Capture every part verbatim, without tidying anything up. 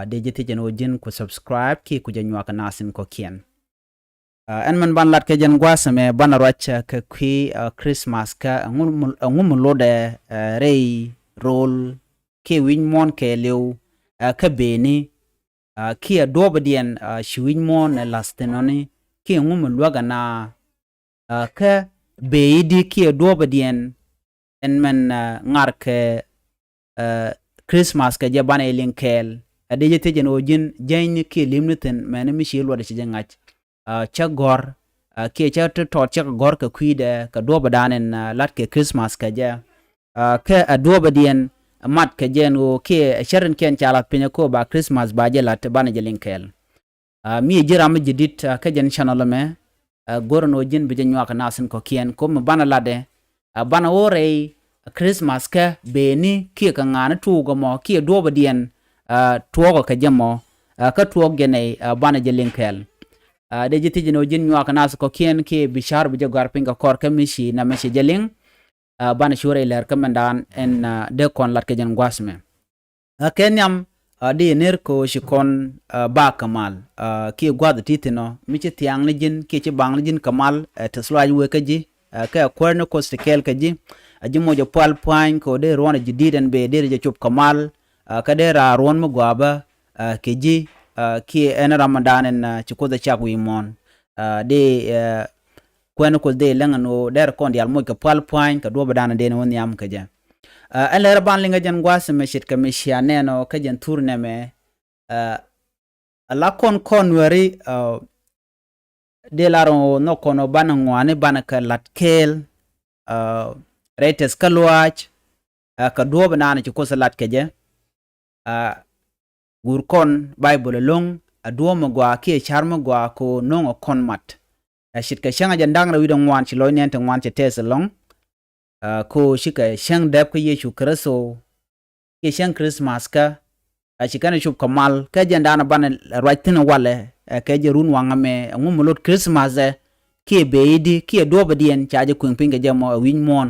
Dee ji̱ thiec ɛn ɣöö ji̱n ku subscribe kiɛ ku jɛ nyuak kɛ naath in kɔ̱kiɛn. Ɛn min ban lat kɛ jɛn gua̱a̱th ɛmɛ banɛ ruac kɛ kui̱ Christmas kä ɛŋu mi, ɛŋu mi lotdɛ rɛy rol kiɛ wi̱c muɔ̱ɔ̱n kɛɛliw kä bëëni kiɛ duɔ̱ɔ̱pädiɛn ci wi̱c muɔ̱ɔ̱n ɛ la̱th thi̱n ɔni kiɛ ɛŋu mi luäk ɛna kä bëë i̱di kiɛ duɔ̱ɔ̱pädiɛn ɛn mɛn ŋa̱r kɛ Christmas kɛ jɛ banɛ jɛ liŋ kɛɛl. Ɛ dee jɛ thiec ɛn ɣöö ji̱n jänyni kiɛ li̱mni thi̱n mɛni mi ci luɔt ci jɛ ŋa̱c. Cä gɔ̱r kiɛ cä ti tɔɔt cä kɛ gɔ̱r kɛ kui̱dɛ kɛ duɔ̱ɔ̱pädan in la̱t kɛ Christmas kɛ jɛ. Kä ɛ duɔ̱ɔ̱pädiɛn mat kɛ jɛ ɛn ɣöö kiɛ ɛ cär in kiɛn ca la̱th piny ɛ kööb ba Christmas ba jɛ la̱t banɛ jɛ liŋ kɛɛl. Mi ji̱ ram mi ji̱ di̱t kä jɛn channel ɛmɛ, go̱r ɛn ɣöö ji̱n bi jɛ nyuak kɛ naath in kɔ̱kiɛn kɛ ɣöö mi banɛ latdɛ banɛ wä rɛy Christmas kä bëëni kiɛ kɛ ŋa̱a̱ni tuuk ɛmɔ kiɛ duɔ̱ɔ̱pädiɛn tuɔɔkä kɛ jɛ mɔ kä tuɔɔk jɛ nɛy banɛ jɛ liŋ kɛɛl. Dee ji̱ thiec ɛn ɣöö ji̱n nyuak kɛ naath kɔ̱kiɛn kiɛ bi ca̱r bi jɛ gɔ̱a̱r piny kɛ kɔr kä mi ci nɛmɛ ci jɛ liŋ. Banɛ cu rɛy lɛr kä mɛndan ɛn dee kɔn lat kɛ jɛn gua̱a̱th ɛmɛ. Ɛ kɛ nhiam di yɛ ner kɛ ɣöö ci kɔn bak kɛ mal kiɛ gua̱th ti thi̱n ɔ mi ci thia̱a̱ŋ ni ji̱n kiɛ ci baŋ ni ji̱n kɛ mal. Ɛ tɛ̈th lɔaac wëë kä ji̱ kɛ kuäär ni Kuoth ti kɛɛl kɛ ji̱. Ɛ ji̱ moc ɛ pual pua̱a̱ny kɛ ɣöö dee ruɔ̱n ɛ ji̱ di̱i̱t ɛn bëë dee rɛ jɛ cop kɛ mal. Kä dee raar ruɔ̱n mi gɔaa bä kɛ ji̱ kiɛ ɛn ram mɛndan ɛn ci Kuoth ɛ cak wi̱i̱ muɔ̱ɔ̱n. Dee kuɛn Kuoth dee läŋ ɛn ɣöö derɛ kɔn diaal moc kɛ pual pua̱a̱ny kɛ duɔ̱ɔ̱pädan dee ni wä nhiam kɛ jɛ. Ɛn lɛr ban liŋ kä jɛn gua̱a̱th ɛmɛ ce̱tkɛ mi cia nɛn ɔ kä jɛn thur nɛmɛ. Ala kɔn kɔn Nuääri dee lar ɔ nhɔk kɔn ɔ banɛ ŋɔaani banɛ kɛ la̱t kɛɛl rɛy tɛth kä lɔaac kɛ duɔ̱ɔ̱pädan ci Kuoth ɛ la̱t kɛ jɛ. Gur kɔn Baibol ɛlɔ̱ŋ ɛ duɔ̱ɔ̱p mi gɔaa kiɛ ca̱r mi gɔaa kɛ ɣöö no̱o̱ŋɛ kɔn mat. Ɛ ce̱tkɛ cäŋ ɛ jɛn da̱ŋ rɛw wi̱cdɛ ŋuan ci lɔc nɛn ti ŋuan cɛ tɛth ɛlɔ̱ŋ. Kɛ ɣöö cikɛ cäŋ dɛp kä Yecu Kritho kiɛ cäŋ Christmas kä ɛ ci kɛn ɛ cop kɛ mal kä jɛn da̱a̱n ɛ banɛ ruac thi̱n ɛ walɛ ɛ kɛ jɛ run waŋ ɛmɛ ɛŋu mi lot Christmas ɛ kiɛ bëë i̱di kiɛ duɔ̱ɔ̱pädiɛn ca jɛ kuëŋ piny kɛ jɛ mɔ ɛ wi̱c muɔ̱ɔ̱n.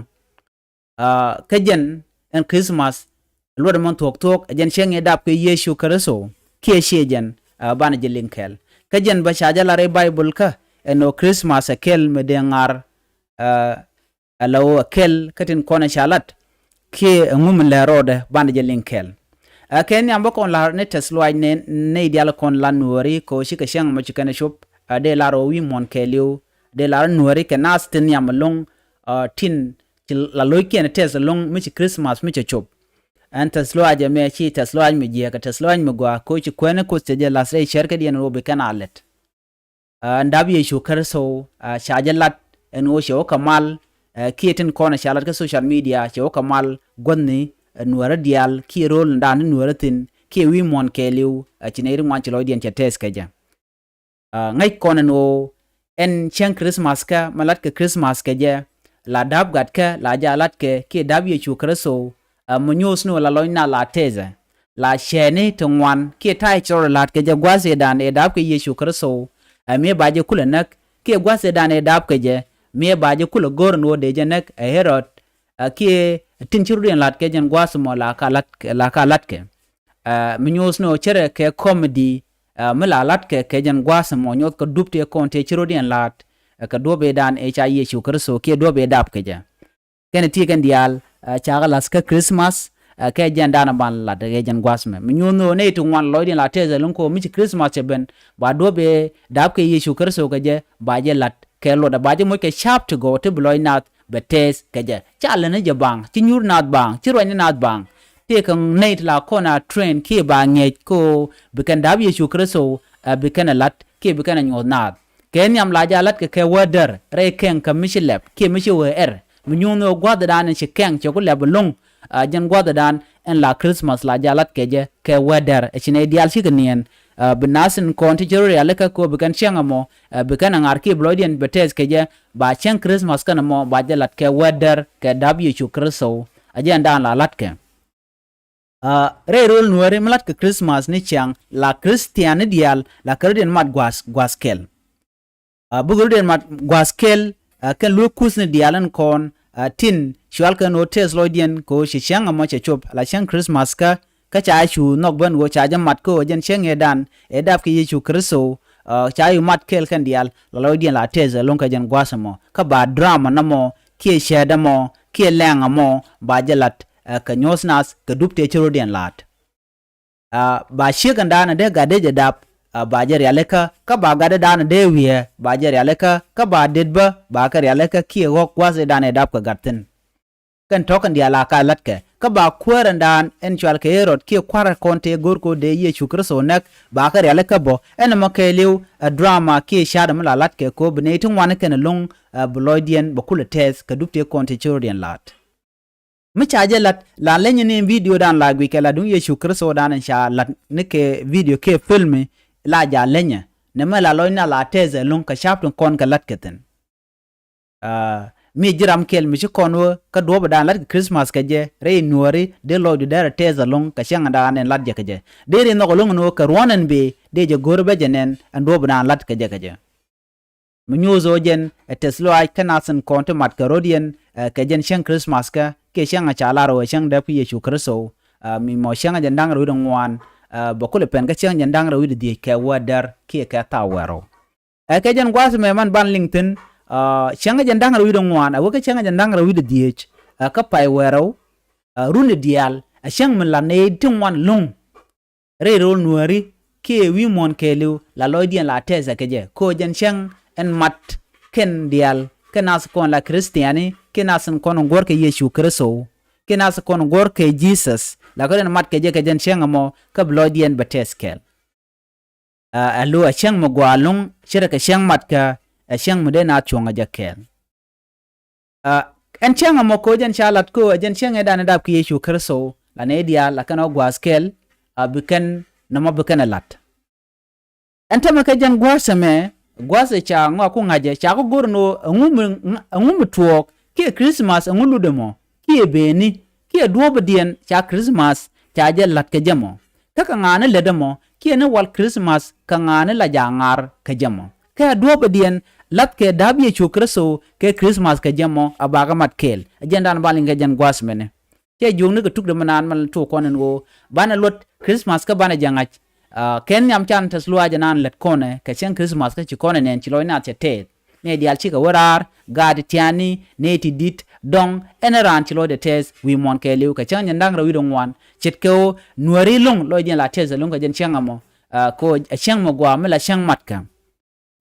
Kä jɛn ɛn Christmas luɔt ɛmɔ thuɔ̱k thuɔ̱k ɛ jɛn cäŋ ëë dap kɛ Yecu Kritho kiɛ ciɛ jɛn banɛ jɛ liŋ kɛɛl. Kä jɛn bä ca jɛ lar i̱ Baibol kä ɛn ɣöö Christmas ɛ kɛl mi dee ŋa̱r. Ala ɣöö ɛ kɛl kä tin kɔn ɛ ca lat kiɛ ɛŋu mi lɛr rɔɔdɛ banɛ jɛ liŋ kɛɛl. Ɛ kɛ nhiam bä kɔn lar ni tɛth lɔaac nɛy diaal kɔn lat Nuääri kɛ ɣöö cikɛ cäŋ mɔ ci kɛn ɛ cop. Ɛ dee lar ɣöö wi̱i̱ muɔ̱ɔ̱n kɛɛliw dee lar Nuääri kɛ naath tin nhiam ɛlɔ̱ŋ tin ci la lo̱ckiɛn tɛth ɛlɔ̱ŋ mi ci Christmas mi cɛ cop. Ɛn tɛth lɔaac ɛmɛ ci tɛth lɔaac mi jiääk kɛ tɛth lɔaac mi gɔaa kɛ ɣöö ci kuɛn Kuoth cɛ jɛ la̱th rɛy cärkädiɛn ɣöö bi kɛn a lɛt. Ɛn dap Yecu Kritho ca jɛ lat ɛn ɣöö cɛ wä kɛ mal kiɛ tin kɔn ca lat kä social media cɛ wä kɛ mal guäthni Nuäärä diaal kiɛ ro̱o̱l ni daan ti Nuäärä thi̱n kiɛ wi̱i̱ muɔ̱ɔ̱n kɛɛliw. Ci nɛy ri ŋuan ci lɔcdiɛn cɛ tɛth kɛ jɛ. Ŋäc kɔn ɛn ɣöö ɛn cäŋ Christmas kä mi latkɛ Christmas kɛ jɛ la dap gatkä la jɛ a latkɛ kiɛ dap Yecu Kritho. Ɛ mi nyuuth ni ɣöö la lɔc naath la tɛthɛ la cɛɛni ti ŋuan kiɛ ta̱a̱ cɛ rɔ la̱t kɛ jɛ gua̱a̱th ëëdan ëë dap kɛ Yecu Kritho. Ɛ mi ba jɛ kulɛ näk kiɛ gua̱a̱th ëëdan ëë dap kɛ jɛ mi ba jɛ kulɛ go̱r ɛn ɣöö dee jɛ näk ɛ Ɣɛ-rod. Ɛ kiɛ tin ci rɔ̱diɛn la̱t kɛ jɛn gua̱a̱th ɛmɔ la ka la̱t la ka la̱tkɛ. Ɛ mi nyuuth ni ɣöö cärɛ kɛ comedy ɛ mi la la̱tkɛ kɛ jɛn gua̱a̱th ɛmɔ nyuɔth kɛ dup tëë kɔn tëë ci rɔ̱diɛn la̱t ɛ kɛ duɔ̱ɔ̱p ëëdan ëë ca Yecu Kritho kiɛ duɔ̱ɔ̱p ëë dap kɛ jɛ. Kɛnɛ ti kɛn diaal ɛ cakɛ la̱th kä Christmas ɛ kɛ jɛn da̱a̱n ɛ ban lat ɛ jɛn gua̱a̱th ɛmɛ mi nyuuth ni ɣöö nɛy ti ŋuan lɔcdiɛn la tɛth ɛlɔ̱ŋ kɛ ɣöö mi ci Christmas cɛ ben ba duɔ̱ɔ̱p ëë dap kɛ Yecu Kritho kɛ jɛ ba jɛ la̱t kɛ luɔtdɛ ba jɛ moc kɛ ca̱a̱p ti gɔw ti bi lɔc naath bɛ tɛth kɛ jɛ. Ca lɛn ni jɛ baaŋ ci nyuur naath baaŋ ci ruacni naath baaŋ. Tëëkɛ nɛy ti la kɔn a train kiɛ ba ŋi̱eec kɛ ɣöö bi kɛn dap Yecu Kritho ɛ bi kɛn ɛ la̱t kiɛ bi kɛn ɛ nyuɔ̱th naath. Kɛ nhiam la jɛ a la̱tkɛ kɛ wädär rɛy kɛŋ kä mi ci lɛp kiɛ mi ci wee ɛr mi nyuuth ni ɣöö gua̱thdan in ci kɛŋ cɛ ku lɛp ɛlɔ̱ŋ. Ɛ jɛn gua̱thdan ɛn la Christmas la jɛ a la̱tkɛ jɛ kɛ wädär ɛ ci nɛy diaal cikɛ niɛn. Ɛ bi naath in kɔn ti ci rɔ rialikä kɛ ɣöö bi kɛn cäŋ ɛmɔ ɛ bi kɛn ɛ ŋa̱r kiɛ bi lɔcdiɛn bɛ tɛth kɛ jɛ ba cäŋ Christmas kɛn ɛmɔ ba jɛ la̱t kɛ wädär kɛ dap Yecu Kritho. Ɛ jɛn da̱a̱n la la̱tkɛ. Rɛy rööl Nuääri mi la̱tkɛ Christmas ni ciaŋ la Christian ni diaal la kɛ rɔ̱diɛn mat gua̱a̱th gua̱a̱th kɛl. Bukɛ rɔ̱diɛn mat gua̱a̱th kɛl kɛn luek kuthni diaal ɛn kɔn tin cual kɛn ɣöö tɛth lɔcdiɛn kɛ ɣöö ci cäŋ ɛmɔ cɛ cop la cäŋ Christmas kä Kä ca cu nhɔk ben ɣöö ca jɛ mat kä ɣöö jɛn cäŋ ëëdan ëë dap kɛ Yecu Kritho, ah, ca cu mat kɛɛl kɛn diaal la lɔcdiɛn la tɛth ɛlɔ̱ŋ kɛ jɛn gua̱a̱th ɛmɔ. Kä ba drama nɔmɔ kiɛ cäät ɛmɔ kiɛ lɛŋ ɛmɔ ba jɛ la̱t, ah, kɛ nyuɔ̱th nath kɛ dup tëë ci rɔ̱diɛn la̱t. Ah, ba ciek ɛn daanɔ dee gat dee jɛ dap, ah, ba jɛ rialikä, kä ba gat dee daanɔ dee wiee ba jɛ rialikä, kä ba det bä ba kɛ rialikä kiɛ ɣɔ̱k gua̱th ëëdan ëë dap kɛ gat thi̱n. Kɛn tɔ̱ kɛn diaal a ka la̱tkɛ. Kä ba kuäär ɛn daan ɛn cual kɛ Ɣɛ-rod kiɛ kua̱r kɔn tëë go̱r kɛ ɣöö dee Yecu Kritho näk, ba kɛ rialikä bä. Ɛn ɛmɔ kɛɛliw ɛ drama kiɛ cäät ɛmɔ la la̱tkɛ kɛ ɣöö bi nɛy ti ŋuan kɛn ɛlɔ̱ŋ, ah, bi lɔcdiɛn bɛ kulɛ tɛth kɛ dup tëë kɔn tëë ci rɔ̱diɛn la̱t. Mi ca jɛ la̱t la lenyɛ ni video dan la guic kɛ la duŋ Yecu Kritho dan in ca la̱t ni kɛ video kɛ film la ja lenyɛ. Nɛ mɛ la lɔc na la tɛth ɛlɔ̱ŋ kɛ ca̱p tin kɔn kɛ la̱t kɛ thi̱n. Ah, mi ji̱ ram kɛl mi ci kɔn wä kä duɔ̱ɔ̱p dan la̱t kɛ Christmas kɛ jɛ rɛy nuɔ̱ɔ̱ri dee lɔcdu dee rɛ tɛth ɛlɔ̱ŋ kɛ cäŋ dan in la̱t jɛ kɛ jɛ. Dee ri nhɔk ɛlɔ̱ŋ ni wä kɛ ruɔ̱n ɛn bee dee jɛ go̱r bä jɛ nɛn ɛn duɔ̱ɔ̱p dan la̱t kɛ jɛ kɛ jɛ. Mi nyuuth ɣöö jɛn ɛ tɛth lɔaac kä nath in kɔn ti mat kɛ rɔ̱diɛn, ɛ, kɛ jɛn cäŋ Christmas kä kiɛ cäŋ ɛ ca lar ɣöö cäŋ däp kä Yecu Kritho, ɛ, mi mɔ cäŋ ɛ jɛn da̱ŋ rɛw wi̱cdɛ ŋuan, ɛ, bɛ kulɛ pɛn kä cäŋ jɛn da̱ŋ rɛw wi̱cdɛ dhieec kɛ wädär kiɛ kɛ thaak wäl rɛw. Ɛ, kɛ jɛn gua̱a̱th ɛmɛ man ban liŋ thi̱n, ɛ, cäŋ ɛ jɛn da̱ŋ rɛw wi̱cdɛ ŋuan ɛ wä kä cäŋ ɛ jɛn da̱ŋ rɛw wi̱cdɛ dhieec, ɛ, kä pay wäl rɛw, ɛ, run ɛ diaal ɛ cäŋ mi la nɛy ti ŋuan lo̱ŋ rɛy rööl nuääri kiɛ wi̱i̱ muɔ̱ɔ̱n kɛɛliw la lɔcdiɛn la tɛth ɛ kɛ jɛ. Kɛ ɣöö jɛn cäŋ ɛn mat kɛn diaal kɛ nath kɔn la Christiani kiɛ nath kɔn guɔ̱r kɛ Yecu Kritho kiɛ nath kɔn guɔ̱r kɛ Jesus, la kɛ rɛn mat kɛ jɛ kɛ jɛn cäŋ ɛmɔ kä bi lɔcdiɛn bɛ tɛth kɛɛl. Ah, ɛ lo̱ ɛ cäŋ mi gɔaa lo̱ŋ ce̱tkɛ cäŋ mat kä ɛ cäŋ mi dee nath cuɔ̱ŋ ɛ jɛ kɛɛl. Ah, ɛn cäŋ ɛmɔ kɛ ɣöö jɛn ca lat kɛ ɣöö ɛ jɛn cäŋ ëëdan ɛ dap kɛ Yecu Kritho la nɛy diaal la kɛn ɣä gua̱a̱th kɛl, ah, bi kɛn nɔmɔ bi kɛn ɛ lat. Ɛn tämɛ kɛ jɛn gua̱a̱th ɛmɛ, gua̱a̱th ɛ ca ŋɔak ku ŋa̱cɛ ca kɛ go̱r ɛn ɣöö ɛŋu mi, ɛŋu mi tuɔɔk kiɛ Christmas ɛŋu lut ɛmɔ kiɛ beni kiɛ duɔ̱ɔ̱pdiɛn ca Christmas ca jɛ la̱t kɛ jɛ mɔ. Kä kɛ ŋa̱a̱ni lät ɛmɔ kiɛ ni wal Christmas kɛ ŋa̱a̱ni la jaak ŋa̱r kɛ jɛ mɔ. Kɛ duɔ̱ɔ̱pdiɛn la̱thkɛ da̱a̱p Yecu Kritho kɛ Christmas kɛ jɛ mɔ a bakɛ mat kɛɛl. Ɛ jɛn dan ba liŋ kɛ jɛn gua̱a̱th mɛni. Cɛ jiökni kɛ tukdɛ mi naan mɛ tuɔɔk kɔn ɛn ɣöö banɛ luɔt Christmas kä banɛ jɛ ŋa̱c. Ah, kɛn nhiam can tɛth lɔaac ɛnan lät kɔnɛ kɛ cäŋ Christmas kä ci kɔnɛ nɛn ci lɔc nath cɛ tɛth. Nɛy diaal cikɛ wä raar, gaat ti tiani, nɛy ti di̱t, dɔ̱ŋ, ɛn raan ci lɔcdɛ tɛth wi̱i̱ muɔ̱ɔ̱n kɛɛliw kɛ cäŋ jɛn da̱ŋ rɛw wi̱cdɛ ŋuan. Ce̱tkɛ ɣöö nuääri lo̱ŋ lɔcdiɛn la tɛth ɛlɔ̱ŋ kɛ jɛn cäŋ ɛmɔ. Ah, kɛ ɣöö ɛ cäŋ mi gɔaa mi la cäŋ matkɛ.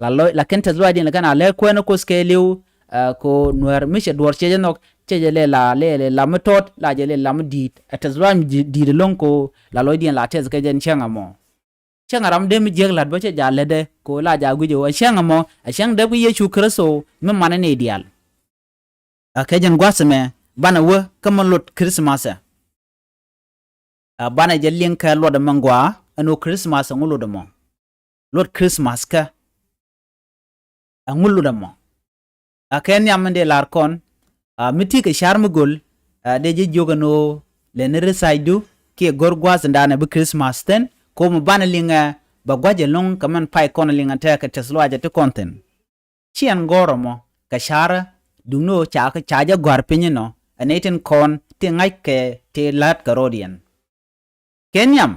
La lɔc, la kɛn tɛth lɔaacdiɛn la kɛn a lɛ kuɛn Kuoth kɛɛliw, ah, kɛ ɣöö nuäär mi cɛ duɔ̱ɔ̱r cɛ jɛ nhɔk, cɛ jɛ lɛ la, lɛ, lɛ la mi tɔt, la jɛ lɛ la mi di̱i̱t. Ɛ tɛth lɔaac mi di̱i̱t, di̱i̱t ɛlɔ̱ŋ kɛ ɣöö la lɔcdiɛn la tɛth kɛ jɛn cäŋ ɛmɔ. Cäŋ ram dee mi jiäk la̱t bä cɛ jaak lätdɛ kɛ ɣöö la jaak guic ɣöö ɛ cäŋ ɛmɔ, ɛ cäŋ däp kɛ Yecu Kritho mi manɛ nɛy diaal. Ah, kɛ jɛn gua̱a̱th ɛmɛ, banɛ wä kä mi luɔt Christmas ɛ. Ah, banɛ jɛ liŋ kɛ luɔt ɛmɛ gɔaa, ɛn ɣöö Christmas ɛŋu luɔt ɛmɔ. Luɔt Christmas kä ɛŋu luɔt ɛmɔ. Ah, kɛ nhiam mi dee lar kɔn, ah, mi ti kɛ ca̱r mi göl, ah, dee jɛ jiök ɛn ɣöö lɛni researchdu kiɛ go̱r gua̱a̱th in daanɛ bi Christmas thi̱n, kɛ ɣöö mi banɛ liŋɛ bɛ gua̱c ɛlɔ̱ŋ kɛ mɛn pay kɔn liŋɛ tekɛ tɛth lɔaacɛ ti kɔn thi̱n. Ci ɛn gɔ̱r ɛmɔ kɛ ca̱rä, duŋni ɣöö ca, ca jɛ gɔ̱a̱r piny inɔ, ɛ nɛy tin kɔn ti ŋa̱ckɛ ti la̱t kɛ rɔ̱diɛn. Kɛ nhiam,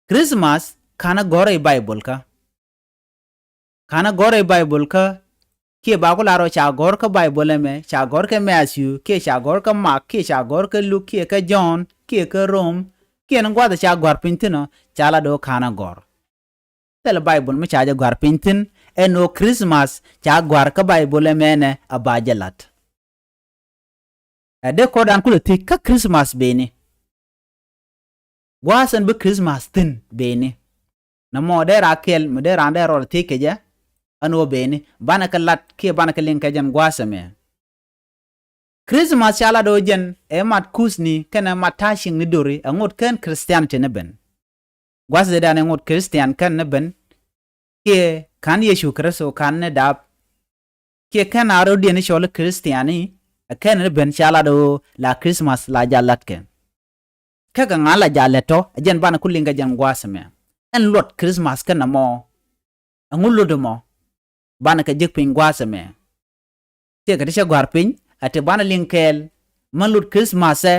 Christmas ka̱n ɛ gɔ̱r rɛy Baibol kä. Ka̱n ɛ gɔ̱r rɛy Baibol kä, kiɛ ba ku lar ɣöö ca gɔ̱r kä Baibol ɛmɛ, ca gɔ̱r kɛ Matthew, kiɛ ca gɔ̱r kä Mark, kiɛ ca gɔ̱r kä Luke, kiɛ kä John, kiɛ kä Rom, kiɛ ni gua̱th ɛ ca gɔ̱a̱r piny thi̱n ɔ, ca lat ɣöö ka̱n ɛ gɔ̱r. Thilɛ Baibol mi ca jɛ gɔ̱a̱r piny thi̱n, ɛn ɣöö Christmas ca gɔ̱a̱r kä Baibol ɛmɛnɛ a ba jɛ la̱t. Ɛ dee kɔn raan kulɛ thiec kä Christmas beni. Gua̱a̱th ɛn bi Christmas thi̱n beni. Nɔmɔ dee raa kɛl mi dee raan dee rɔɔdɛ thiec kɛ jɛ. Ɛn ɣöö beni banɛ kɛ lat kiɛ banɛ kɛ liŋ kɛ jɛn gua̱a̱th ɛmɛ. Christmas ca lat ɣöö jɛn ɛ mat kuthni kɛnɛ mat ta̱a̱ ciëŋni do̱ri ɛ ŋot kɛn Christianity ni ben. Gua̱th dee dan ɛ ŋot Christian kɛn ni ben. Kiɛ ka̱n Yecu Kritho ka̱n ni dap. Kiɛ kɛn a rɔ̱diɛn i̱ cɔl i̱ Christiani, ɛ kɛn ni ben ca lat ɣöö la Christmas la jal latkɛ. Kä kɛ ŋa̱n la jal lät tɔ, ɛ jɛn banɛ ku liŋ kɛ jɛn gua̱a̱th ɛmɛ. Ɛn luɔt Christmas kɛn ɛmɔ. Ɛŋu luɔt ɛmɔ. Banɛ kɛ jek piny gua̱a̱th ɛmɛ. Tëëkɛ ti cɛ gɔ̱a̱r piny, ɛ ti banɛ liŋ kɛɛl, män luɔt Christmas ɛ,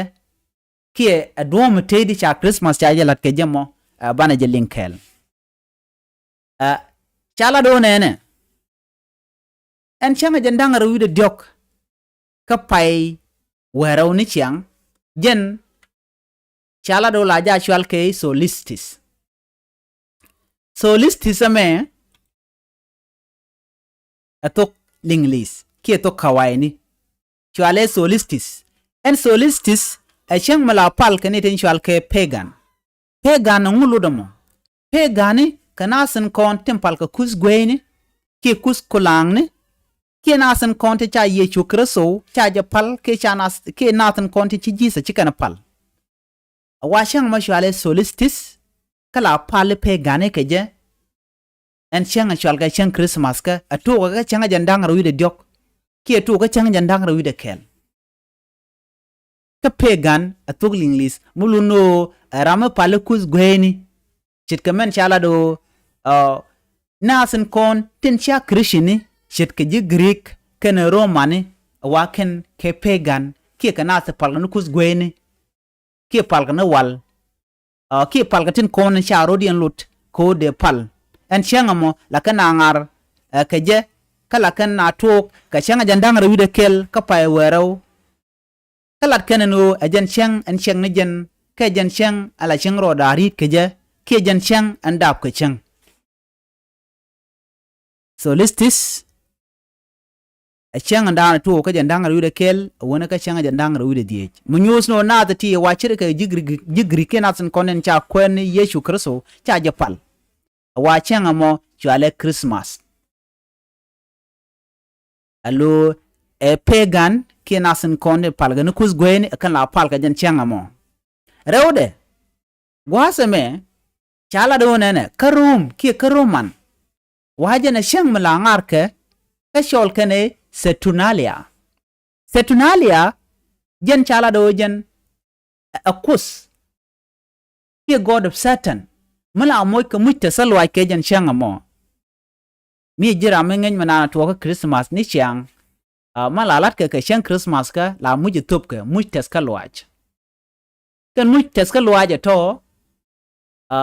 kiɛ ɛ duɔ̱ɔ̱m mi tëëdi ca Christmas ca jɛ la̱t kɛ jɛ mɔ, ɛ, banɛ jɛ liŋ kɛɛl. Ɛ, ca lat ɣöö nɛnɛ, ɛn cäŋ ɛ jɛn da̱ŋ rɛw wi̱cdɛ diɔ̱k kä pay wäl rɛw ni ciaŋ, jɛn ca lat ɣöö la jɛ cual kɛ solstice. Solstice ɛmɛ ɛ thok Liŋlith kiɛ thok Kawayni, cualɛ solstice. Ɛn solstice ɛ cäŋ mi la pal kɛ ni tin cual kɛ pagan. Pagan ɛŋu lotdɛ mɔ? Pagan ni kɛ naath tin kɔn tin pal kɛ kuth gueyni kiɛ kuth kulaŋni, kiɛ naath tin kɔn tin ca Yecu Kritho ca jɛ pal, kiɛ ca naath, kiɛ naath tin kɔn tin ci Jesus ci kɛn pal. A wa cäŋ mɔ cualɛ solstice, kä la pal i̱ pagan ni kɛ jɛ. Ɛn cäŋ ɛ cual kɛ cäŋ Christmas kä ɛ tuɔɔk kä cäŋ ɛ jɛn da̱ŋ rɛw wi̱cdɛ diɔ̱k kiɛ tuɔɔk kä cäŋ ɛ jɛn da̱ŋ rɛw wi̱cdɛ kɛl. Kä pagan ɛ thok Liŋlith mi lotni ɣöö ɛ ram mi pal i̱ kuth gueyni. Ce̱tkɛ mɛn ca lat ɣöö, ɛ, naath tin kɔn tin cia Christian ni, ce̱tkɛ ji̱ Greek kɛnɛ Roman ni, ɛ wa kɛn kɛ pagan kiɛ kɛ naath tin pal kɛ ni kuth gueyni kiɛ pal kɛ ni wal, ɛ, kiɛ pal kɛ tin kɔn in ca rɔ̱diɛn lot kɛ ɣöö dee pal. Ɛn cäŋ ɛmɔ la kɛn a ŋar, ɛ, kɛ jɛ, kä la kɛn a tuɔɔk kɛ cäŋ ɛ jɛn da̱ŋ rɛw wi̱cdɛ kɛl kä pay wäl rɛw. Kä lat kɛn ɛn ɣöö ɛ jɛn cäŋ ɛn ciɛŋ ni jɛn, kä ɛ jɛn cäŋ ɛn la cieŋ rɔɔdɛ a ri̱i̱t kɛ jɛ, kiɛ jɛn cäŋ ɛn daap kɛ cäŋ. Solstice ɛ cäŋ ɛn da̱a̱n ɛ tuɔɔk kä jɛn da̱ŋ rɛw wi̱cdɛ kɛl, ɛ wänɛ kä cäŋ ɛ jɛn da̱ŋ rɛw wi̱cdɛ dhieec. Mi nyuuth ni ɣöö naath ti ɛ wa ce̱tkɛ ji̱ Gr-, ji̱ Greek kiɛ naath tin kɔn in ca Kuäär ni Yecu Kritho ca jɛ pal. Ɛ wa cäŋ ɛmɔ cualɛ Christmas. Alo ɛ pagan kiɛ naath tin kɔn tin pal kɛ ni kuth gueyni ɛ kɛn la pal kɛ jɛn cäŋ ɛmɔ. Rɛwdɛ, gua̱a̱th ɛmɛ ca lat ɣöö nɛnɛ kä Rom kiɛ kä Roman, wa jɛn ɛ cäŋ mi la ŋar kɛ, kä cɔl kɛn ɛ Saturnalia. Saturnalia jɛn ca lat ɣöö jɛn ɛ, ɛ kuth kiɛ god of Saturn, mi la moc kɛ muc tɛth kä luaac kɛ jɛn cäŋ ɛmɔ. Mi ji̱ ram mi ŋäc mi naan a tuɔɔk kä Christmas ni ciaŋ, ɛ, mi la lat kɛ kɛ cäŋ Christmas kä la muc ɛ thöpkɛ muc tɛth kä luaac. Kɛn muc tɛth kä luaac ɛ tɔ̱, ɛ,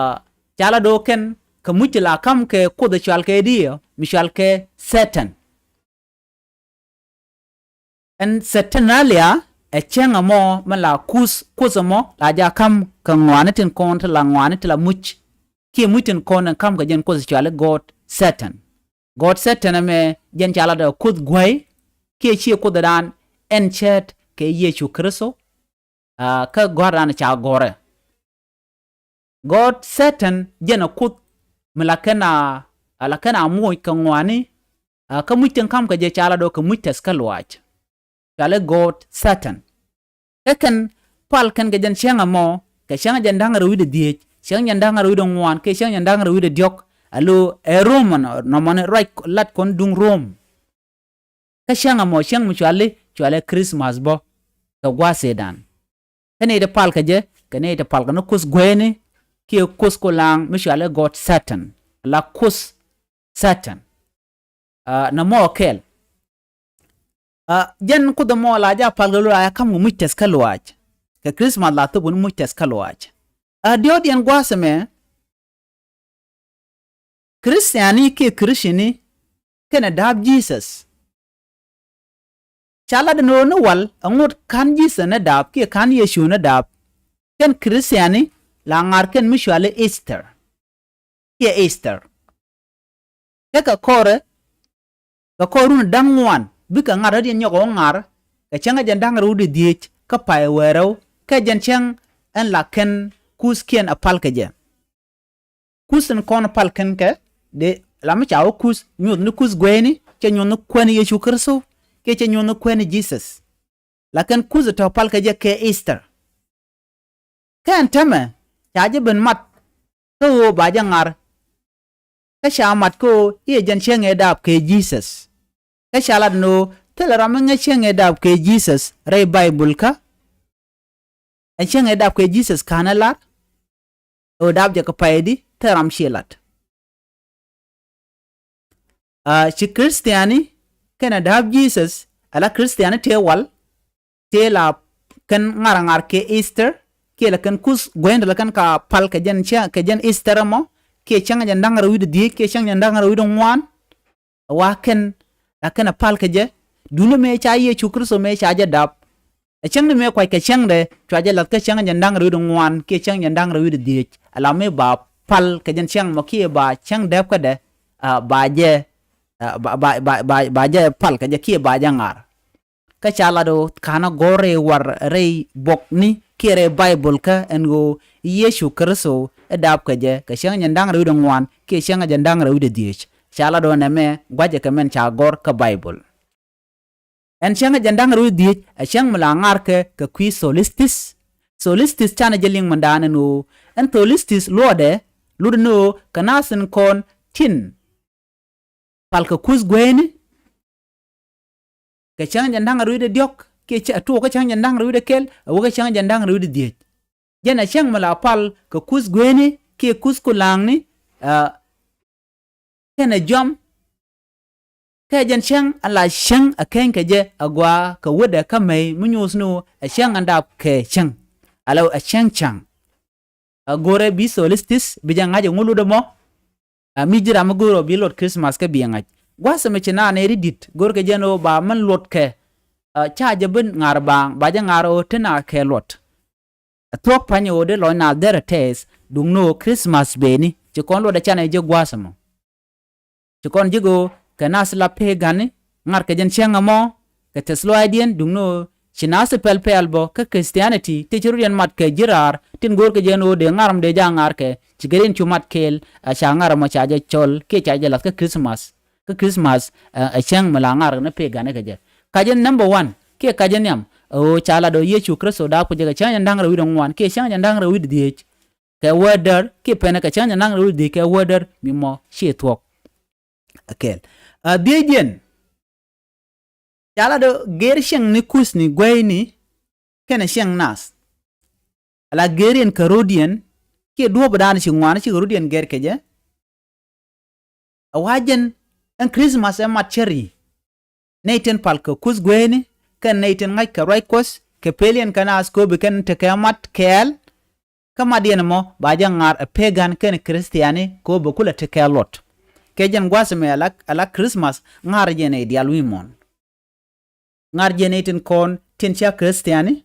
ca lat ɣöö kɛn kɛ muc ti la ka̱m kɛ kuoth ɛ cual kɛ diɛ mi cual kɛ Saturn. Ɛn Saturnalia ɛ cäŋ ɛmɔ mi la kuth, kuoth ɛmɔ la jɛ ka̱m kɛ ŋɔaani tin kɔn ti la ŋɔaani ti la muc. Kiɛ muc tin kɔn ɛn ka̱m kɛ jɛn kuoth cuali god Saturn. God Saturn ɛmɛ jɛn ca lat ɛ kuoth gua̱a̱y, kiɛ ciɛ kuoth ɛ daan ɛn cäät kɛ Yecu Kritho, ɛ, kä gɔ̱a̱r daan ca gɔ̱rɛ. God Saturn jɛn ɛ kuoth mi la kɛn a, a la kɛn a moc kɛ ŋɔaani, ɛ, kä muc tin ka̱m kɛ jɛ ca lat ɣöö kɛ muc tɛth kä luaac. Cuali god Saturn. Kä kɛn pal kɛn kɛ jɛn cäŋ ɛmɔ, kɛ cäŋ jɛn da̱ŋ rɛw wi̱cdɛ dhieec, cäŋ jɛn da̱ŋ rɛw wi̱cdɛ ŋuan, kiɛ cäŋ jɛn da̱ŋ rɛw wi̱cdɛ diɔ̱k. Alo ɛ Roman nɔmɔni ruac lat kɔn duŋ Rom. Kä cäŋ ɛmɔ cäŋ mi cuali, cuali Christmas bä kɛ gua̱a̱th Cɛytan. Kä nɛy ti pal kɛ jɛ, kɛ nɛy ti pal kɛ ni kuoth gueyni, kiɛ kuoth kulaŋ mi cuali god Saturn, la kuoth Saturn. Ɛ, nɔmɔ kɛl. Ɛ, jɛn kuoth ɛmɔ la jɛ a pal kɛ ɣöö la jɛ ka̱m kɛ muc tɛth kä luaac. Kɛ Christmas la thöp kɛ ni muc tɛth kä luaac. Ɛ, diɔ̱ɔ̱kdiɛn gua̱a̱th ɛmɛ, Christian ni kiɛ Christian ni kɛnɛ da̱a̱p Jesus. Ca lat ɛn ɣöö ni wal ɛ ŋot ka̱n Jesus ni da̱a̱p kiɛ ka̱n Yecu ni da̱a̱p. Kɛn Christian ni la ŋar kɛn mi cuali Easter. Kiɛ Easter. Kä kɛ kɔrɛ, kɛ kɔr run da̱ŋ ŋuan bikɛ ŋar rɔ̱diɛn nyɔk ɣä ŋar, kɛ cäŋ ɛ jɛn da̱ŋ rɛw wi̱cdɛ dhieec kä pay wäl rɛw, kä jɛn cäŋ ɛn la kɛn kuthkiɛn ɛ pal kɛ jɛ. Kuth tin kɔn pal kɛn kɛ, dee la mi ca wä kuth, nyuɔth ni kuth gueyni, cɛ nyuɔth ni kuäär ni Yecu Kritho, kiɛ cɛ nyuɔth ni kuäär ni Jesus. La kɛn kuth tɔ̱ pal kɛ jɛ kɛ Easter. Kä ɛn täämɛ ca jɛ ben mat kä ɣöö ba jɛ ŋar. Kä ca mat kä ɣöö i̱ ɛ jɛn cäŋ ëë daap kɛ Jesus. Kä ca lat ni ɣöö thilɛ ram mi ŋäc cäŋ ëë daap kɛ Jesus rɛy Baibol kä. Ɛ cäŋ ëë daap kɛ Jesus ka̱n ɛ lar. Ɣöö daap jɛ kɛ pay di thilɛ ram ciɛ lat. Aa, ci Christiani kɛnɛ da̱a̱p Jesus, ala Christiani tëë wal, tëë la kɛn ŋa̱r ŋa̱r kɛ Easter, kiɛ la kɛn kuth gueyni la kɛn ka pal kɛ jɛn cäŋ, kɛ jɛn Easter ɛmɔ, kiɛ cäŋ jɛn da̱ŋ rɛw wi̱cdɛ dhieec kiɛ cäŋ jɛn da̱ŋ rɛw wi̱cdɛ ŋuan. Ɛ wa kɛn la kɛn a pal kɛ jɛ. Duundɛ mëë ca Yecu Kritho mëë ca jɛ dap, ɛ cäŋ ni mëë kuac kɛ cäŋdɛ cua jɛ lath kä cäŋ jɛn da̱ŋ rɛw wi̱cdɛ ŋuan kiɛ cäŋ jɛn da̱ŋ rɛw wi̱cdɛ dhieec, ala mëë ba pal kɛ jɛn cäŋ mɔ kiɛ ba cäŋ dɛpkädɛ, a, ba jɛ, a, ba, ba, ba, ba, ba jɛ pal kɛ jɛ kiɛ ba jɛ ŋa̱r. Kä ca lat ɣöö ka̱n a gɔ̱r rɛy war rɛy buɔkni kiɛ rɛy Baibol kä ɛn ɣöö Yecu Kritho ɛ dap kɛ jɛ kɛ cäŋ jɛn da̱ŋ rɛw wi̱cdɛ ŋuan kiɛ cäŋ jɛn da̱ŋ rɛw wi̱cdɛ dhieec. Ca lat ɣöö nɛmɛ gua̱cɛ kɛ mɛn ca gɔ̱r kä Baibol. Ɛn cäŋ jɛn da̱ŋ rɛw wi̱cdɛ dhieec ɛ cäŋ mi la ŋa̱r kɛ kɛ kui̱ solstice. Solstice canɛ jɛ liŋ mindan ɛn ɣöö ɛn solstice luɔtdɛ, luɔtdɛ ni ɣöö kɛ naath tin kɔn tin pal kɛ kuth gueyni kɛ cäŋ jɛn da̱ŋ rɛw wi̱cdɛ diɔ̱k kiɛ cä tuɔɔk kä cäŋ jɛn da̱ŋ rɛw wi̱cdɛ kɛl a wä kä cäŋ jɛn da̱ŋ rɛw wi̱cdɛ dhieec. Jɛn a cäŋ mi la pal kɛ kuth gueyni kiɛ kuth kulaŋni, a, kɛnɛ jɔam. Kɛ jɛn cäŋ a la cäŋ a keny kɛ jɛ a gɔaa kɛ wädɛ kä mɛy mi nyuuth ni ɣöö a cäŋ a dap kɛ cäŋ. Ala a cäŋ cäŋ. A go̱rɛ bi solstice bi jɛ ŋa̱c ɛŋu lotdɛ mɔ. A mi ji̱ ram mi go̱rɛ bi luɔt Christmas kä bi ŋa̱c. Gua̱th ɛmɛ ci naan ɛ ri di̱t go̱rkɛ jɛn ɣöö ba mɛn luɔt kɛ. A ca jɛ bi ŋa̱r baaŋ ba jɛ ŋa̱r ɣöö te na kɛ luɔt. A thuɔ̱k pa̱ny ɣöö dee lɔc naath derɛ tɛɛth duŋni ɣöö Christmas beni ci kɔn luɔt ɛ canɛ jɛ gua̱th ɛmɔ. Ci kɔn ji̱ go̱o̱r kɛ nath la pek gani ŋa̱r kɛ jɛn cäŋ ɛmɔ kɛ tɛth lɔaacdiɛn duŋni ɣöö ci nath pɛl pɛl bä kä Christianity ti ci rut yɛn mat kɛ ji̱ raar tin go̱o̱r kɛ jɛn ɣöö dee ŋa̱r ɛmɔ dee ja̱ ŋa̱r kɛ ci kɛ rin cu mat kɛɛl. A ca ŋa̱r ɛmɔ ca jɛ cɔl kiɛ ca jɛ lath kä Christmas. Kä Christmas ɛ cäŋ mi la ŋa̱r ni pek gani kɛ jɛ. Kacä number one kiɛ kacä nhiam ɛ ɣöö ca lat ɣöö Yecu Kritho daap kɛ jɛ kɛ cäŋ jɛn da̱ŋ rɛw wi̱cdɛ ŋuan kiɛ cäŋ jɛn da̱ŋ rɛw wi̱cdɛ dhieec. Kɛ wädär kiɛ pɛnɛ kɛ cäŋ jɛn da̱ŋ rɛw wi̱cdɛ dhieec kɛ wädär mi mɔ ciɛ thuɔ̱k. Ɛ kɛl a dhieec jɛn ca lat ɣöö gɛr cäŋ ni kuthni gueyni kɛnɛ cäŋ nath. Ala gɛr yɛn kɛ ro̱diɛn kiɛ duɔ̱ɔ̱pdan ci ŋuan ci kɛ ro̱diɛn gɛr kɛ jɛ. A wa jɛn ɛn Christmas ɛ mat cäri. Nɛy tin pal kɛ kuth gueyni kɛn nɛy tin ŋa̱c kɛ ruac Kuɔth kɛ peliɛn kɛ naath kööbi kɛn tekɛ mat kɛɛl. Kä mat yɛn ɛmɔ ba jɛ ŋa̱r ɛ pek gan kɛn Christiani kööbi kulɛ tekɛ luɔt. Kɛ jɛn gua̱th ɛmɛ ala, ala Christmas ŋa̱r jɛ nɛy diaal wi̱i̱ muɔ̱ɔ̱n. Ŋa̱r jɛ nɛy tin kɔn tin cia Christiani.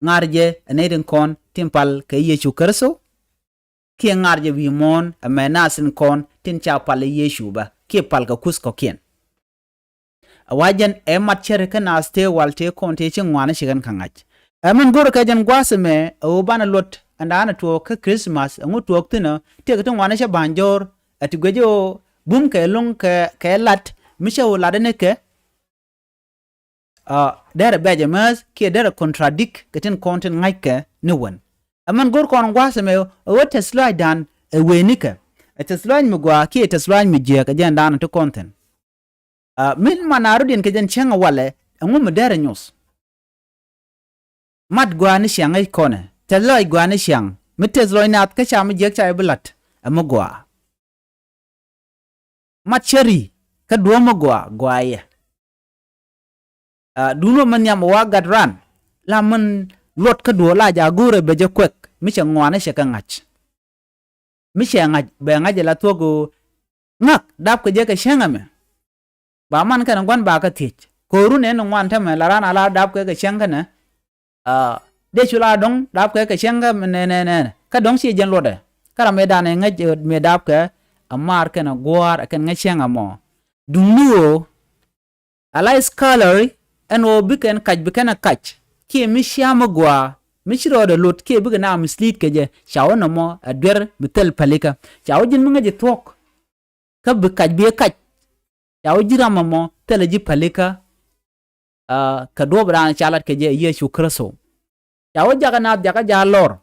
Ŋa̱r jɛ ɛ nɛy tin kɔn tin pal kɛ Yecu Kritho. Kiɛ ŋa̱r jɛ wi̱i̱ muɔ̱ɔ̱n ɛmɛ naath tin kɔn tin ca pal ɛ Yecu bä kiɛ pal kɛ kuth kɔ̱kiɛn. A wa jɛn ɛ mat cäri kä naath tëë wal tëë kɔn tëë ci ŋuani ci ɣän kä ŋa̱c. Ɛ min go̱rɛ kɛ jɛn gua̱a̱th ɛmɛ ɛ ɣöö banɛ luɔt ɛn da̱a̱n ɛ tuɔɔk kä Christmas ɛŋu tuɔɔk thi̱n ɔ tëëk ti ŋuani cä ba̱ny jɔ̱ɔ̱r. Ɛ ti guic ɣöö bum kɛ lo̱ŋ kɛ, kɛ lat mi cä ɣöö lat ɛn ikɛ. Aa, derɛ bɛc ɛmääth kiɛ derɛ contradict kɛ tin kɔn tin ŋa̱ckɛ ni wän. Ɛmɛn go̱r kɔn gua̱a̱th ɛmɛ ɛ ɣöö tɛth lɔaacdan ɛ wëënikɛ. Ɛ tɛth lɔaac mi gɔaa kiɛ tɛth lɔaac mi jiääk ɛ jɛn daanɔ ti kɔn thi̱n. Aa, min man a rɔ̱diɛn kɛ jɛn cäŋ ɛ walɛ ɛŋu mi derɛ nyuth. Mat gɔaa ni ciaŋ ɛ kɔnɛ tɛth lɔaac gɔaa ni ciaŋ mi tɛth lɔaac naath kä ca mi jiääk ca jɛ bi la̱t ɛ mi gɔaa. Mat cäri kä duɔ̱ɔ̱p mi gɔaa gɔaa yɛ. Aa, duundɛ mi nhiam ɛ wa gat ran la min luɔt kä duɔ̱ɔ̱p la ja̱ go̱o̱rɛ bɛ jɛ kuɛk mi cɛ ŋuani cɛ kɛ ŋa̱c. Mi cɛ ŋa̱c bɛ ŋa̱c ɛ la thuɔ̱k ɣöö ŋa̱k dap kɛ jɛ kɛ cäŋ ɛmɛ. Ba man kɛnɛ gua̱n ba kä thiec ko̱o̱run ɛn ŋuan täämɛ la ran a la dap kɛ kɛ cäŋ kɛnɛ. Aa, dee cu la dɔ̱ŋ dap kɛ kɛ cäŋ kä nɛnɛ nɛnɛ kä dɔ̱ŋ ci jɛn luɔtdɛ. Kä ram mëë danɛ ŋäc mëë dap kɛ a maar kɛnɛ gua̱a̱r a kɛn ŋäc cäŋ a mɔ. Duŋni ɣöö a la scholarly ɛn ɣöö bikɛn kac bikɛn a kac kiɛ mi cia mi gɔaa mi ci rɔɔdɛ lot kiɛ bikɛ na mislead kɛ jɛ ca wä nɔmɔ a duer mi thil pälikä. Ca wä ji̱n mi ŋäc jɛ thuɔ̱k. Kä bi kac bi kac ca wä ji̱ ram ɛmɔ thilɛ ji̱ pälikä. Aa, kɛ duɔ̱ɔ̱p raan ca lat kɛ jɛ Yecu Kritho. Ca wä jakä naath jakä ja̱ lɔr